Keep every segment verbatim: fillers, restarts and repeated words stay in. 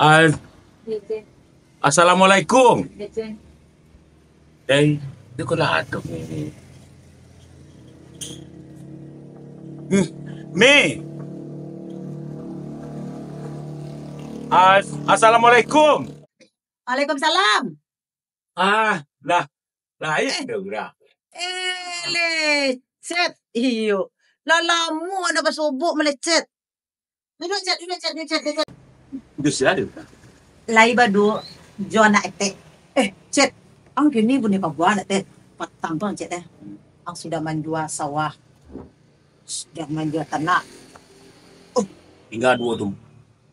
Al-, Assalamualaikum. Eh, dia kok lah tu ni. Hmm, Mi. As-, Assalamualaikum. Waalaikumsalam. Ah, lah. Lah, eh, dah urang. Eh, lecet. Iyo. Lah lamo nak basubuh melecet. Duduak, Cek, duduak, Cek, duduak, Cek, duduak, Cek. Duduak siko. Lai baduo jo anak etek. Eh, Cek, ang kini bunyi pabuah anak teh. Patang tu, Cek, teh. Ang sudah manjua sawah. Sudah manjua tanak. Oh, tingga duo tu.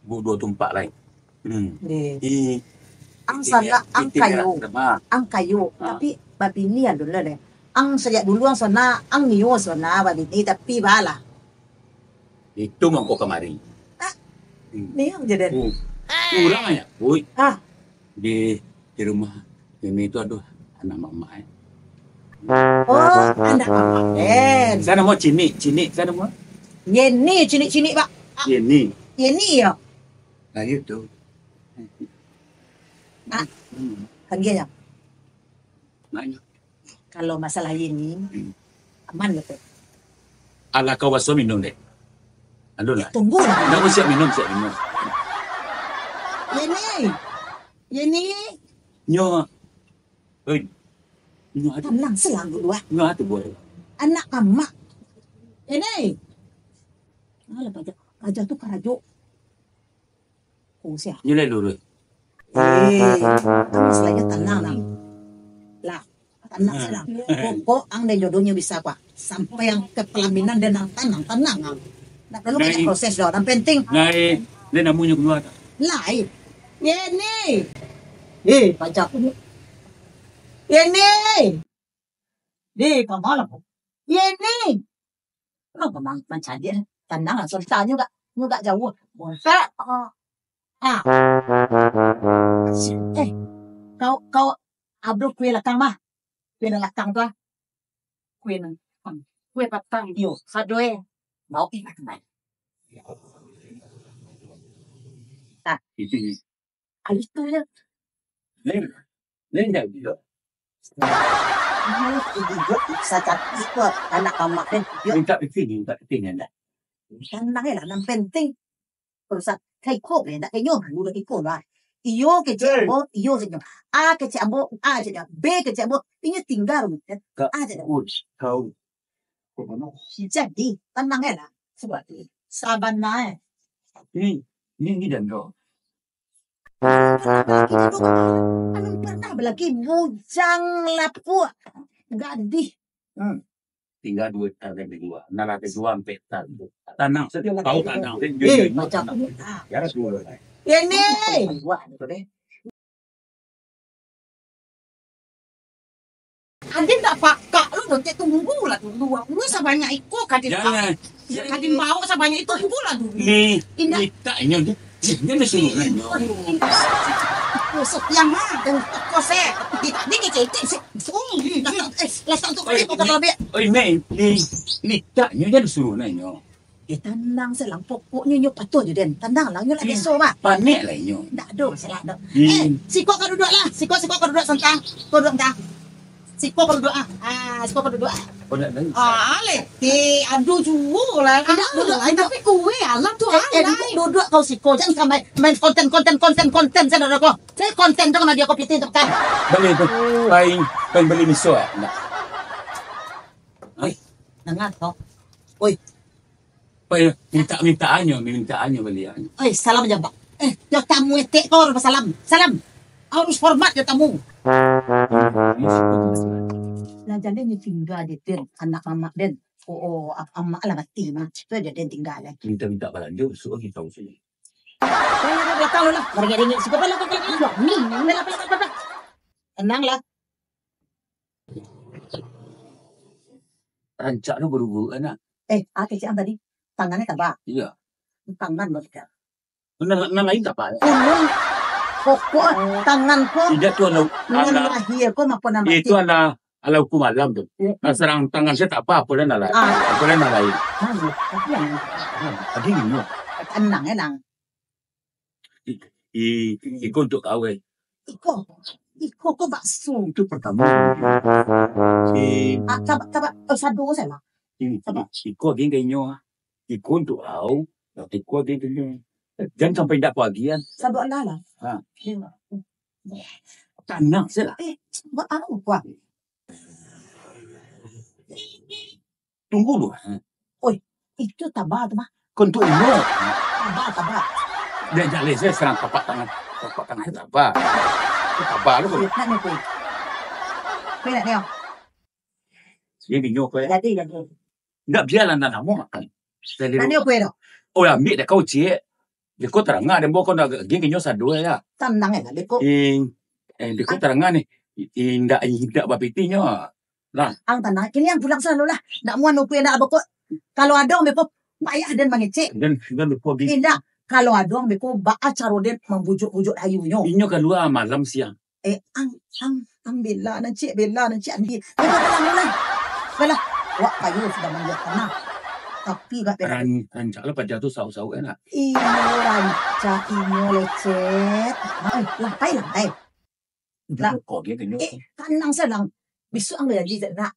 Bu-, duo tumpak lai. Hmm. Deh. Ang sanak, ang kayo. Ang kayo, tapi babini alun lah deh. Ang sajak dulu ang sanak, ang nio sanak babini, tapi balah. Itu mangko kamari. Ah, hmm. Ni ang jadi. Hmm. Kurang aja, Bui. Ah. Di, di rumah ini tu, aduh, anak mamak, eh. Oh, anak mamak, eh. Sa namo Cinik, Cinik, sa namo? Yeni, Cinik-Cinik, Pak. Ah. Yeni. Yeni, ya? Nah, itu. Ah. Hmm. Panggil, ya? Nah, itu. Kalau masalah Yeni, hmm, aman, betul? Alah, kawaso minum, dek. Aduh lah. Eh, tunggu lah. Ndak, siap minum, siap minum. Yeni. Yeni. Nyo. Oi. Nyo ado. Tanang, selang dulu, ah. Nyo ado, boy. Anak mamak. Yeni. Alah, paja. Paja tu karajo. Oh, siap. Nyo lai lurus. Eh, ang masalahnya tanang, Nang. Lah, tanang sajo, Nang. Pokok ang den jodohnyo bisa, Pak. Sampai ang ka palaminan den ang tanang, tanang, ang. Ndak paralu banyak proses doh, nan penting. Lai, lai namonyo kalua tak? Lai. Yeni. Eh, paja. Yeni. Deh, ka ma lah ko? Yeni. Kenapa mang-, mancaliak? Tanang lah, sontak nyo gak, nyo gak jauah. Bonsak. Ah. Ah. Eh, kau, kau abluh kue lakang mah. Kue nan lakang tu ah. Kue nan, kue patang. Iyo, sado eh. Bawa eh, makan baik. Nah. Itu. Ah, itu je. Lain, lain dah juga. Alah, itu juga sacatik ko anak mamak den. Yo. Mintak pitih ni, mintak pitih ni, ndak? Tanang lah, nan penting. Urusan ka iko be, ndak ka inyo, budak iko lah. Iyo kecek ambo, iyo kecek ambo. A kecek ambo, A kecek ambo. B kecek ambo. Inyo tingga, A kecek ambo. Kau. Jadi, tanang lah. Sabana eh. Ni, ni, ni dan kau. Alun pernah balaki bujang lapuak gadih. Hmm. Tingga duo hektar den jua. Nan lah den jua ampek hektar tu. Tanang sajo. Kau tanang. Eh, macam. Ya, sudah. Ini. Aden tak pakak lo, doh, cek tunggu lah dulu. Lu sabanyak iko kadin. Jangan. Kadin bawa sabanyak itu, tunggu lah dulu. Ni, indak. Ni tak inyo, dia, dia dah suruh lah inyo. Kosong yang mah, dan kosong. Di tadi ni cek, cek, cek. Hmm, eh, lah satu kali kau kalau biar. Oi, Mei, ni, ni tak inyo, dia dah suruh lah inyo. Eh, tanang salang. Pokoknyo inyo patuah jo den. Tanang lah, inyo lah biaso, bah. Panek lah inyo. Ndak ado masalah, dak. Hmm. Eh, siko kau duduak lah. Siko, siko kau duduak santang. Kau duduak santang. Siko kau duduak ah. Ah, siko kau duduak ah. Kau nak nangis? Ah, leh. Eh, aduh, juo lah. Indak, duduak, indak. Tapi kue alam tu, eh, eh, alam. Duduak, duduak kau siko. Jangan sampai main konten, konten, konten, konten. Saya dah kau. Saya konten tu kena dia kau pitih tu kan. Beli tu. Pain, pain beli miso ah. Ndak. Oi, dengar kau. Oi, Apa yo? Minta-mintaannyo, mintaannyo baliaknyo. Oi, salam aja, Pak. Eh, yo tamu etek ko harus salam. Salam. Harus hormat yo tamu. Lah, jadi ni tingga di den, anak mamak den. Oh, oh, ap-, amak lah mati mah. Tu aja den tingga lah. Minta-minta balanjo, suruh kita usul. Oi, oi, belakang lu lah. Mari ngering siko, belakang, belakang, belakang. Ni, ni, belakang, belakang, belakang. Tenang lah. Rancak tu buru-buru kan, nak? Eh, ah, kecek ang tadi, tangannya tabak. Iya. Tangan lo tidak. Nan, nan lain tabak. Ulun, pokok tangan ko. Tidak tu, anak, nan anak lahir ko maupun nan mati. Itu anak, anak hukum alam tu. Iya. Nah, serang tangan saya tak apa, apa dan lain. Ah. Apa dan lain. Nah, iya. Tapi yang, nah, tadi ini. Tenang ya, Nang. I, iko untuak kau, eh. Iko, iko ko bakso. Itu pertama. I, Ah, sabar, sabar. Oh, sado salah. I, Sabar. Iko agiah ka inyo, ah. Iko untuak kau, iko agiah ka inyo. Jan sampai indak kuagiahan. Sado alah lah. Ha. Iyo. Tanang sajolah. Eh, buat apa kuah? Tunggu dulu. Oi, itu taba tu mah. Kau untuak inyo. Taba, taba. Diajak leh, saya serang tapak tangan. Tapak tangan taba. Itu taba lu. Nak ni, kuih. Kuih nak ni, oh. Dia bingung, kuih. Jadi, jadi. Ndak, bialah, ndak namo makan. Nak ni, kuih tu. Oh, ambiak dek kau, ciek. Dek kau tarangah, dek kau nak gigi nyo sado ya. Tanang ya, dek kau. Ing, eh, dek kau tarangah ni. Ing, indak, indak bapiti nyo. Lah. Ang tanang, kini ang pulang selalu lah. Nak muan uku indak abakok. Kalau ado beko, payah den mangecek. Den, den lupo gi. Indak. Kalau ado beko, baa caro den mambujuk-bujuk ayunyo. Inyo kalua malam siang. Eh, ang, ang, ang bela nan ciek, bela nan ciek, andi. Bela, bela, bela. Bela. Wak kayo sudah manjadi tanah. Tapi bak bela. Ran-, rancak lah paja tu sauk-sauk enak. Inyo rancak, inyo lecet. Ai, lah, pai lah, pai. Lah. Kok gitu, nyo. Eh, tanang salang. Bisuak ang bajanji, cak nak.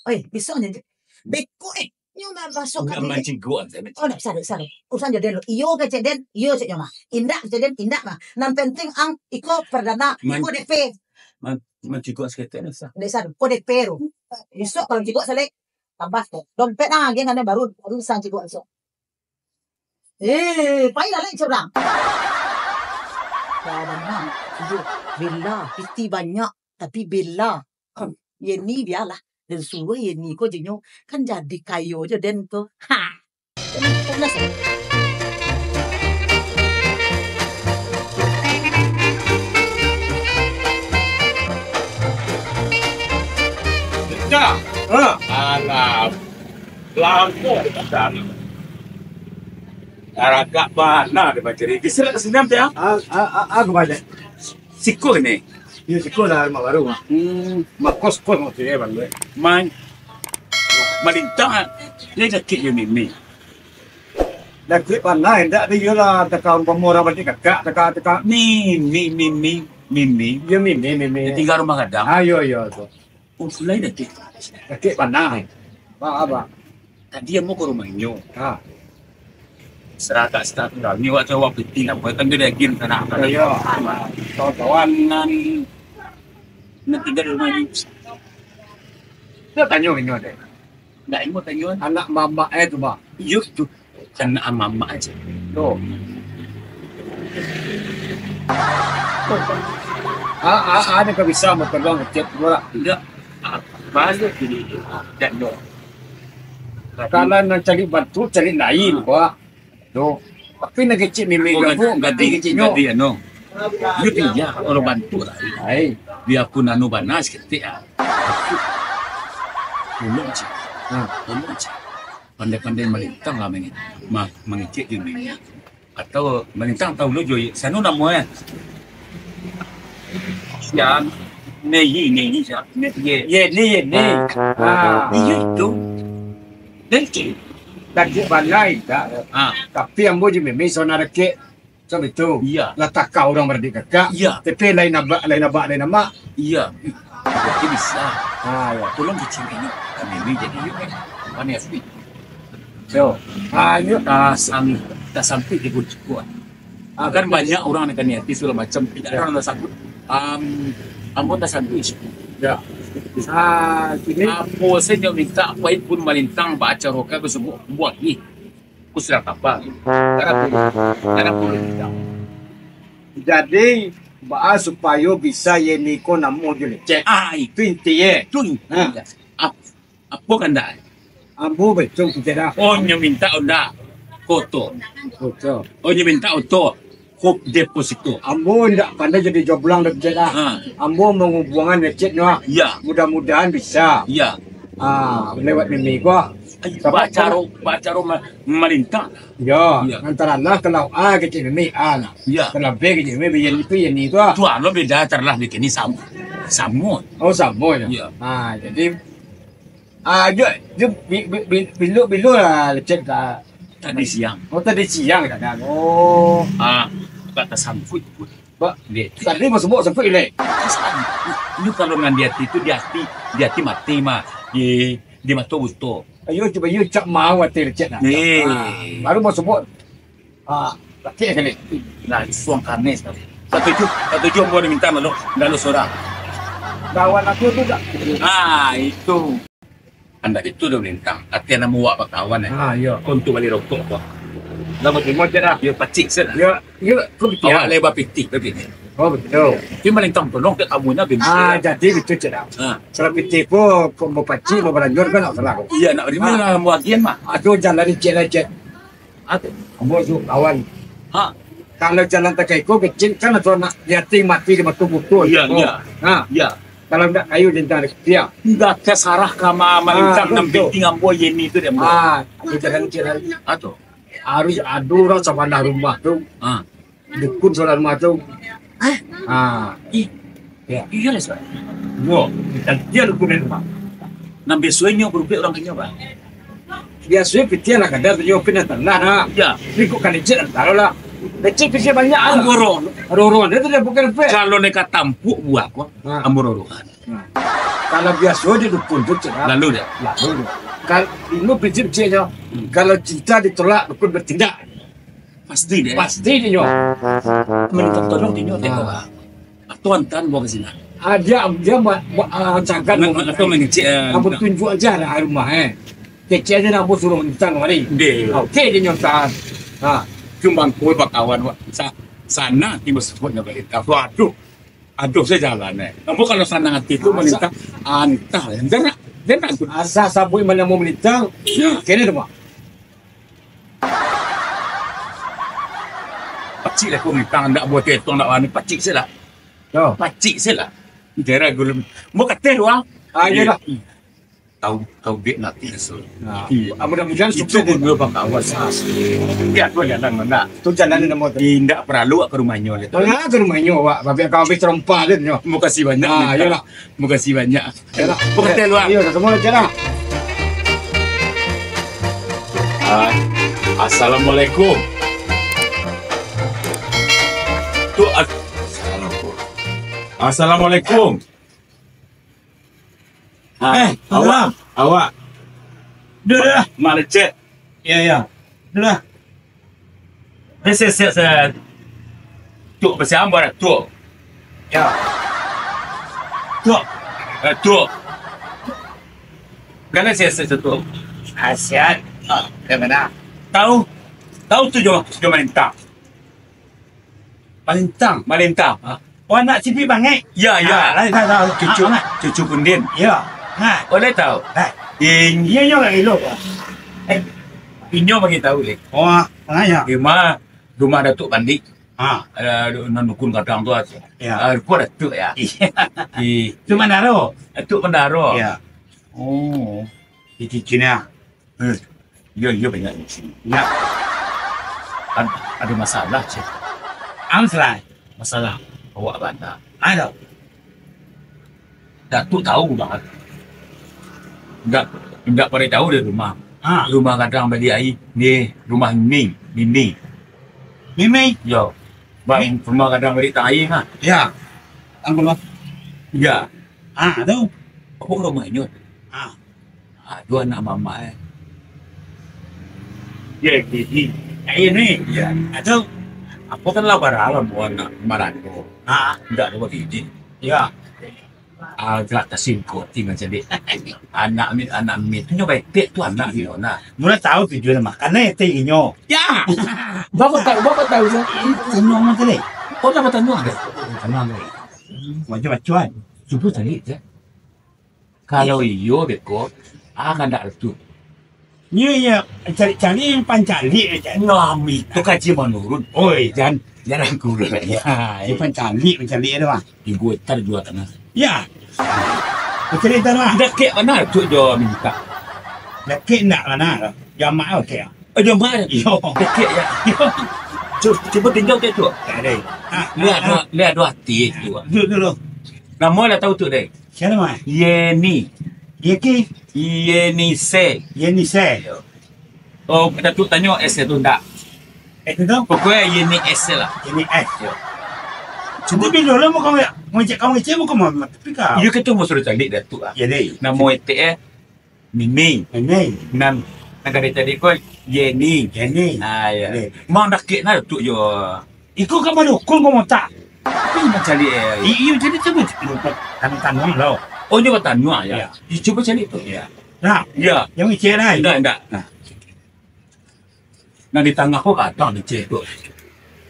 Oi, bisuak ang janji. Beko, eh, nyo mah basuak. Ndak mancigok, cak nak. Oh, ndak, saru, saru. Urusan jo den lo. Iyo kecek den, iyo cek nyo mah. Indak kecek den, indak mah. Nan penting ang iko perdana, Man-, iko D P. Man-, mancigok saketek, ndak usah. Ndak usah, iko D P tu. Bisuak kalau cigok salek, tambah tu. Dompet ang agiah kan baru, baru bisa cigok bisuak. Eh, pai lah lai curang. Dah bana, iyo, bela, piti banyak, tapi bela. Hmm, Yeni bialah. Den suruah Yeni ko jinyo, kan jadi kayo jo den ko. Ha. Tenang, tenang sajo. Dah. Ha. Alah. Lamo ka sana. Taragak bana dek mancari. Geser ka sini, Am, ya. Ah, ah, ah, ah, ka baliak. Siko ni. Yo, siko lah rumah baru, Mak. Hmm. Mak kos-kos maksudnyo, Bang, eh. Main. Malintang, ah. Dia sakik je, Mimi. Dah kulik pandai, indak ado iyo lah, teka umpamo urang baradik kakak, teka, teka. Mimi, Mimi, Mimi. Yo, Mimi, Mimi. Dia tinggal rumah gadang. Ah, yo, yo, tu. Oh, sulai dah, Cik. Sakik pandai. Ba, ba. Tadi ambo ka rumah inyo. Ha. Saragak satu lah. Ni waktu awak piti lah. Buat kan dia daging tanah. Iyo. Kawan-kawan nan, nan tinggal di rumah inyo. Dia tanyo inyo deh. Ndak, inyo tanyo. Anak mamak eh tu, Bang. Iyo tu. Kan amak-amak aja. Yo. Ah, ah, ah, ni ka bisa motolong cek tu lah. Indak. Ah, baliak ini. Indak, no. Kalau nan cari bantu, cari lain, Pak. Tu. Tapi nak kecek mimik. Oh, gadi, gadi, anu. Yo, iyo, kalau bantu lah. Hai. Biarpun anu bana saketek ah. Tolong, cik. Ha. Tolong, cik. Pandai-pandai malintang lah, mangecek, ma-, mangecek jo mimi. Atau malintang tau lo jo, sanu namo eh. Siang, Nei, Nei, siang, Nei, ye. Ye, Nei, ye, Nei. Ha. Iyo itu. Dan cik. Dan cik balai tak? Ha. Tapi ambo jo mimi sona dakek. Macam itu. Iya. Lah taka urang baradik kakak. Iya. Tapi lain abak, lain abak, lain amak. Iya. Berarti bisa. Ah, iya. Tolong dicari ni. Kami ni jadi yuk. Mana Asmi? So. Ah, iya. Tasam-, tasampik di Gunung Cikuak. Ah, kan betul. Banyak urang nak niati segala macam. Tidak ada urang nak sambut. Am, ambo tasampik. Ya. Ah, kini. Apo sajo minta, apo pun malintang, baca roka, besungguh buat ni. Ku sudah kapal. Kada pun. Kada pun. Jadi, baa supayo bisa Yeni ko namo jo lecek? Ah, itu inti, ye. Itu inti. Ha. Ap-, apo kandak? Ambo betul kito dah. Oh, nyo minta onda. Koto. Koto. Oh, nyo minta oto. Kop deposito. Ambo indak pandai jadi jomblang dah kito dah. Ha. Ambo mangubuangan lecek nyo. Ya. Mudah-mudahan bisa. Ya. Ah, lewat mimi ko. Ai, sabab bacaro, bacaro ma-, malintang. Yo, yo. Antaro lah kalau A kecek mimi A lah. Yo. Kalau B kecek mimi B, Yeni tu, Yeni tu ah. Tu alo beda antaro lah bikin ni sam-, samo. Oh, samo yo. Yo. Ah, jadi, ah, yo, yo, bi-, bi-, bi-, bilo, bilo lah lecek ka. Tadi siang. Oh, tadi siang kadang. Oh. Ah, Kata sangkuik pun. Ba, tadi mah sabok sangkuik ilek. Inyo kalau nan di ati tu, di ati, di ati mati mah, di, di mato buto. Ayo, cubo iyo cak mau ati lecet nah. Eh. Ah, baru mah sabok. Ah, lakek kali. Nah, suang kanai sakali. Satuju, satuju ambo mintak lalu, lalu surang. Kawan aku tu dak. Ah, itu. Andak itu dah malintang. Ati namo awak bakawan, eh. Ah, iyo. Kau untuk bali rokok ko. Lah, baterimo se dah. Yo, pacik se dah. Yo, yo, kau betul. Awak lai bapitih, bapitih. Oh, betul. Tapi malintang tolong ke kamu nya, Bim. Ah, jadi betul se dah. Ah. Kalau pitih ko, kau mau pacik, mau balanjur kan nak salah. Iyo, nak beri mana mau agian mah. Aduh, jalan licin aja. Aduh. Ambo tu kawan. Ha. Kalau jalan takai ko, kecil kan atau nak liating mati di batu butul. Iyo, iyo. Ha. Iyo. Kalau ndak kayu lintang dia. Ndak tasarah ka ma-, malintang, ah, nan betul. Penting ambo Yeni tu deh, ambo. Ah, di jalan-jalan. Ah, tu. Harus ado urang sabalah rumah tu. Ah. Dukun sabalah rumah tu. Eh? Ah. Ih. Ya. Iyo lah, Sir. Yo, kita dia dukun dari rumah. Nan biasonyo barubek urang kanyo, Bang. Biasonyo pitih lah kadang tu, yo, pina tanah, nah. Ya. Ni kok kan licin, taruh lah. Licin pitih banyak lah. Ambo roro. Roro, dia tu dia bukan pe. Kalau neka tampuk buah ko, ha. Ambo roro. Nah, kalau biaso di dukun tu, cak. Lalu dia? Lalu dia. Kal-, ilmu prinsip caknyo, hmm. Kalau cinta ditolak, dukun bertindak. Pasti dia. Pasti dia nyo. Minta tolong dia nyo, dia. Ah. Atau antan bawa ke sini. Ah, dia, dia ma-, ma-, ah, cakap. Atau mengecek, ah, kamu tunjuk aja lah rumah, eh. Kecek aja nak suruh minta kemari. Dia. Oke, dia nyo tahan. Ha. Cuma kau bakawan, wak. Sa-, sana tiba sebutnya balik. Aduh. Aduh, saya jalan, eh. Kamu kalau sanang hati tu, masa melintang, antah, eh. Dia nak, dia nak tu. Asa sabuik mana mau melintang, ya. Kena tu, Pak. Pacik lah, aku melintang, ndak buat tu, ndak wani, pacik se lah. Yo. Pacik se lah. Daerah gulung. Mau kata tu, ah. Ah, iyalah. Tahu, tahu dek nanti, so. Nah, iya. Mudah-mudahan itu sukses pun deh. Dua bang kawan. Iya, tu jalan mana? Tu jalan ni nama tu. Indak perlu ke rumahnya, gitu. Nah, ke rumahnya, awak. Tapi kau habis terompa dia, nyo. Makasih banyak, ah, minta. Iyalah. Makasih banyak. Iyalah. Makasih, luar. Iya, ketemu aja lah. Ah, assalamualaikum. Tu, as-, assalamualaikum. Assalamualaikum. Ha, eh, awak, awak. Dah, dah. Mak lecet. Ya, ya. Dah, dah. Dah, siap, siap, siap. Tuk, bersama dah, Tuk. Ya. Tuk. Eh, Tuk. Kalian siap, siap, siap, Tuk. Ah, siap. Ah, ke mana? Tahu? Tahu tu jo, jo malintang. Malintang. Malintang. Ha. Oh, anak Sipik Bangek? Ya, ya. Ha, lai tahu, tahu. Cucu, ha, cucu Kundin. Ya. Ha. Oh, lai tahu? Ha. Ing- Iya, iya, lai lo. Eh, inyo bagi tahu, leh. Oh, ha, ya. Di ma rumah Datuk Pandik. Ha. Ada nan dukun gadang tu, ah. Ya. Ah, rupa Datuk, ya. Iya. Di Itu Mandaro? Datuk Mandaro. Ya. Oh. Di Cicina. Eh, iyo, iyo, banyak di sini. Indak. Ad-, ada masalah, ceh. Apo masalah? Masalah awak bana. Ado. Datuk tahu bang. Indak, indak pada tahu dari rumah. Ha. Rumah gadang bali aia. Ni rumah Mimi. Mimi. Mimi? Yo. Bang, Mi- rumah gadang bali aia, ha. Ya. Ang rumah. Ya. Ah, tu. Apa rumah inyo? Ah. Aduh, anak mamak, eh. Ya, gigi. Ya, ini. Ya. Atau apa kan lah baralam, oh, anak Marando. Ah. Ndak ada gigi. Ya. Agak tersingkut, tinggal jadi. Anak mit, anak mit. Nyo baik, tu anak nyo, nah. Mula tahu tujuan makan, eh, teh inyo. Ya. Bapak tahu, bapak tahu, sah. Tanya orang tadi. Oh, dah bertanya ada. Tanya tadi. Macam-macam. Cuba cari, sah. Kalau iyo beko, ah, kandak tu. Iyo, iyo, cari-cari yang pancalik aja. Ngami tu kaji menurun. Oi, jan, jan kurang. Ya, yang pancalik, pancalik tu, ah. Ibu hektar jual tanah. Ya. Pancalik tanah. Dakek mana tu jo minta? Dakek ndak mana? Jamak oke ya. Oh, jamak. Iyo. Dakek ya. Iyo. Cuba, cuba tinjau dia tu. Tak ada. Ah, lihat ah, dua, ah. Lihat dua hati tu. Dulu, dulu. Nama lah tahu tu deh. Siapa nama? Yeni. Yeki? Yenise. Yenise. Oh, Datuk tanyo S tu ndak? Eh, tu tu. Pokoknyo Yeni S lah. Yeni S. Yo. Cubo bilo lah muko, ngecek kau, ngecek muko mah, tapi kau. Iyo, kito mau suruh cari dah tu ah. Jadi. Namo etek eh, Mimi. Mimi. Nan, nan gadih tadi ko Yeni. Yeni. Ah, ya. Yeni. Mang dakek nah tu yo. Iko ka badukun ko mota. Tapi mancari eh. I-, iyo, jadi cubo. Tanu-tanu lo. Oh, nyo batanuah ya. Ya. Cubo cari tu. Ya. Nah. Ya. Yang icik nah. Indak, indak. Nah. Nah, di tangah ko gadang icik tu.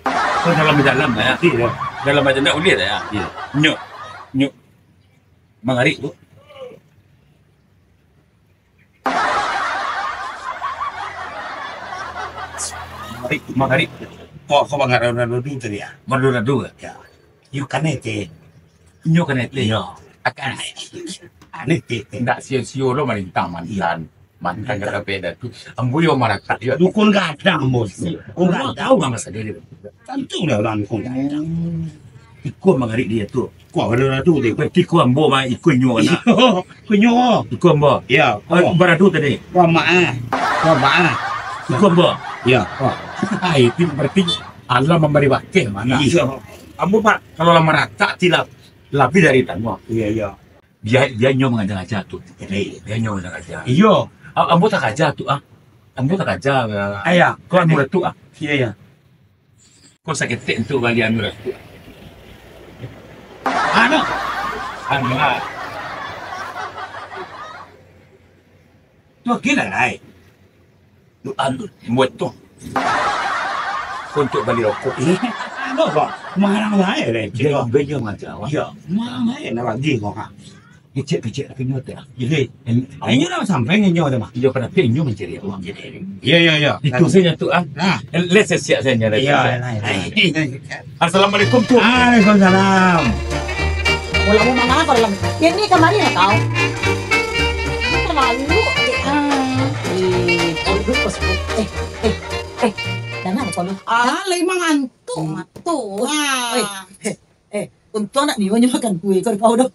Ko dalam bajalan lah ya. Iyo. Dalam bajalan ndak ulih lah ya. Iyo. Nyuk. Nyuk. Mangarik tu. Mangarik, mangarik. Ko, ko mangarik radu tadi ya? Radu-radu ya? Ya. Iyo kanai teh. Inyo kanai teh. Iyo. Akan. Aneh teh. Ndak sio-sio lo marintah mantan. Mantan kata peda tu. Ambo yo maratak yo. Dukun gadang, Bos. Dukun gadang. Tahu nama sajo dia. Tantu lah urang dukun gadang. Iko mangarik dia tu. Ko radu-radu teh. Berarti ko ambo mah iko inyo kana. Iko inyo. Iko ambo. Ya. Oh, baradu tadi. Ko mak ah. Ko mak ah. Iko ambo. Ya. Ko. Ah, itu berarti Allah mambari wakil mana. Iyo. Ambo pak, kalau lah maratak ti lah, labiah dari tangah. Iyo, iyo. Bia, bia inyo mangaja-ngaja tu. Jadi, bia inyo mangaja-ngaja. Iyo. A-, ambo takaja tu ah. Ambo takaja. Aya. Ko anu tu ah. Iyo, iyo. Ko saketek tu bali anu tu. Anu. Anu ah. Tu kira lai. Lu anu, buat tu. Untuk bali rokok. Eh, anu ko, marang lai lai. Dia ambil dia macam. Ya, marang lai nak bagi ko ha. Kecek-kecek tapi nyo teh. Jadi, inyo lah sampai inyo dah mah. Iyo, pada inyo mancari awak. Iyo, iyo, iyo. Itu saja tu ah. Nah. Let's siap saja. Iyo, lai, lai. Assalamualaikum, Tu. Waalaikumsalam. Bola mau mangapa dalam? Ini kamari lah kau. Ini terlalu. Ah. Eh, kau duduk pas. Eh, eh, eh. Jangan kau duduk. Ah, lai mangantuk mah tu. Wah. Eh, eh, eh. Untung nak nyo makan kue kau, kau dah.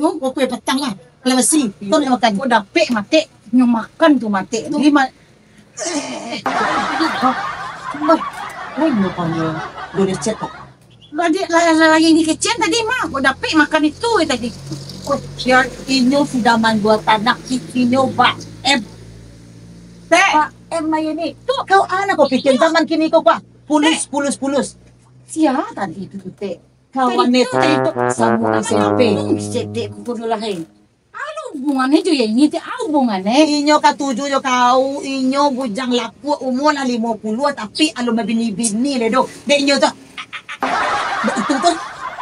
Tu, kau kue patang lah. Kalau basi, kau nak makan. Kau dapek matek, nyo makan tu matek tu. Jadi ma-, Wah, wah, inyo panggil dua lecet kok. Lah, dia, lah, lah, lagi ni kecil tadi mah, kau dapek makan itu tadi. Oh, biar inyo sudah mandua tanak, inyo ba M. Tek. Ba M ayo ni. Tu. Kau anak kau pikir zaman kini kau, Pak? Pulus, Tek. Pulus, pulus. Sia tadi itu tu, Tek. Kawan tadi tu, Tek. Tadi tu. Sama S M P. Setek kukur lah, hei. Alo hubungannya jo Yeni teh, alo hubungannya. Inyo katuju jo kau, inyo bujang lakuak, umua lah limo puluah, tapi alun babini-bini le doh. Dek inyo tu. Dek itu tu.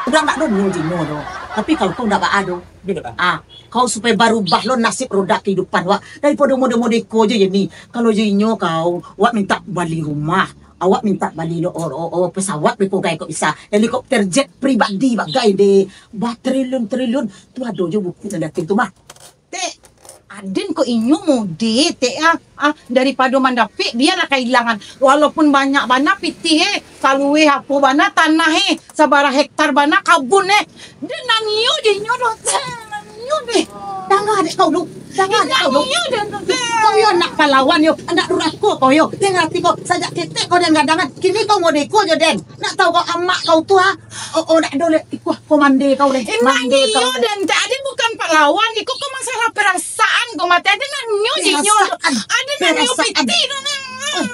Urang ndak ado nio jo inyo tu. Tapi kalau kau ndak baa doh. Betul, Bang. Ah, kau supaya barubah lo nasib roda kahidupan wak. Daripado mode-mode iko jo Yeni. Kalau jo inyo kau, wak mintak bali rumah. Awak mintak bali lo, o, o, o, pesawat beko gai kok bisa. Helikopter jet pribadi bagai deh. Batriliun-triliun. Tu ado jo buku nan datang tu mah. Tek, aden kok inyo mode, Tek, ah. Ah, daripado mandapek, bialah kailangan. Walaupun banyak bana pitih, eh. Saluweh apo bana tanah, eh. Sabara hektar bana kabun, eh. Den nan iyo je inyo doh, Tek. Nan iyo deh. Eh, danga dek kau lu. Danga dek kau lu. Nan iyo deh, Tek. Kau yo anak palawan yo, anak durako kau yo. Deng ati kau, sajak ketek kau den gadangan. Kini kau mode iko jo den. Nak tahu kau amak kau tu, ha? Oh, oh, nak ado le. Ikuah komande kau deh. Eh, mande kau. Iyo, dan tadi bukan pahlawan, iko kok masalah perasaan kau mati. Ada nak nyo, nyo. Perasaan. Ada nak nyo. Perasaan. Piti tu nah. Eh,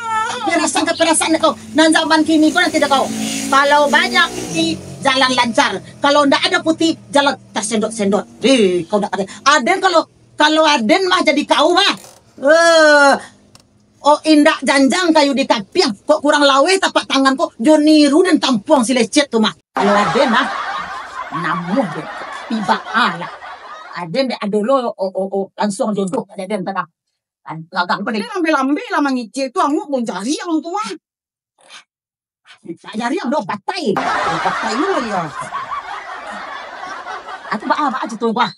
perasaan ke perasaan kau. Nan zaman kini kau nanti dah kau. Kalau banyak piti, jalan lancar. Kalau ndak ada piti, jalan tersendot-sendot. Eh, kau ndak ada. Aden kalau, kalau aden mah jadi kau mah. Eh, Oh, indak janjang kayu di kapiang, kok kurang laweh tapak tangan ko, jo niru den tampuang si lecet tu mah. Kalau aden nah, namuah den, tiba alah. Aden dek ado lo, o, o, o, langsuang jodoh ka den tanah. Kan, gagah ko dek. Aden lambe-lambe lah mangicil tu, anguak pun jariang tu ah. Jariang doh, patai. Oh, patai lo yo. Atu baa, baa cito ko ah.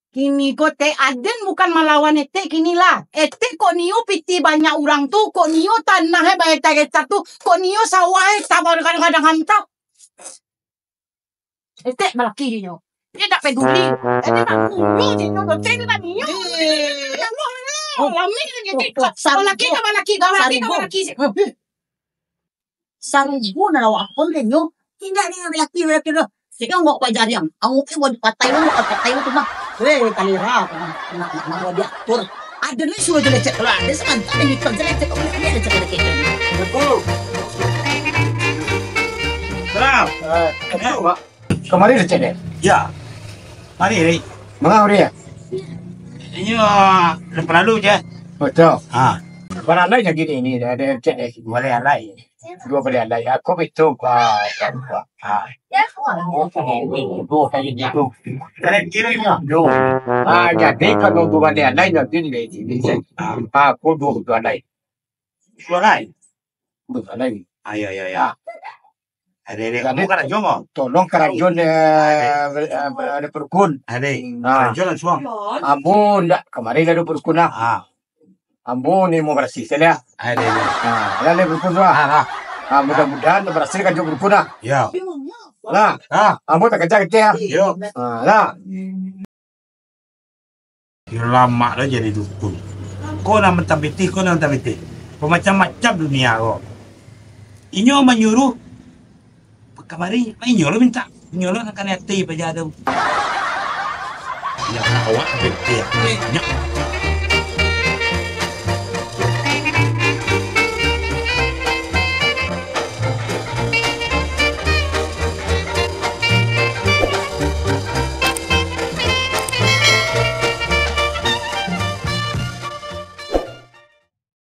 Kini ko, Tek, aden bukan malawan etek kini lah. Etek kok nio piti banyak urang tu, kok nio tanah e bahektar-hektar tu, kok nio sawah e kadang-kadang hantau. Etek balaki je nyo. Dia tak peduli. Etek tak peduli je nyo. Etek ni tak nio. Eh. Ya Allah, Allah. Oh. Lami lagi, Tek. Kau laki, kau laki, kau laki, kau laki. Eh, eh. Sarugo nan awak ampun kan nyo. Indak ni laki-laki tu. Sekarang awak bajariang. Awak ni buat patai lu, buat patai lu tu mah. Weh, kalera. Nak, nak, nak diatur. Ada ni suruh je lecet. Kalau ada semangat ada hitam je lecet. Kalau ada lecet ada kecil. Assalamualaikum. Salam. Eh, Pak. Kamari lecet deh. Ya. Mari, Ri. Mangau, Ri, ya? Inyo, ah, lapan lalu je. Betul. Ha. Baralai je gini ni, dah, dah cek deh. Baralai. Dua baleh alai. Aku itu, Pak. Ha. Dua kali itu. Terakhir ini, dua. Ah, jadi kalau dua baleh alai, jadi ni, ni, ni. Ah, aku dua baleh alai. Dua alai? Dua alai. Ah, ya, ya, ya. Ah. Ada, ada. Jadi, kamu karajo mo? Tolong karajo, eh, ber-, eh, ber-, ada perkun. Ada. Ah. Karajo langsung. Ambo ndak, kamari lah ada perkun lah. Ah. Ambo ni mau barasih sajo lah. Ada, ada. Ah, lah ada perkun tu lah. Ah, lah. Ah, mudah-mudahan barasih karajo perkun lah. Ya. Lah. Ah. Ambo tak kerja kecil lah. Yo. Ah, lah. Iyo lamak dah jadi dukun. Ko nan mantang pitih, ko nan mantang pitih. Bamacam-macam dunia ko. Inyo manyuruah kamari, inyo lo mintak. Inyo lo nan kanai ati paja tu. Indak awak pitih. Indak.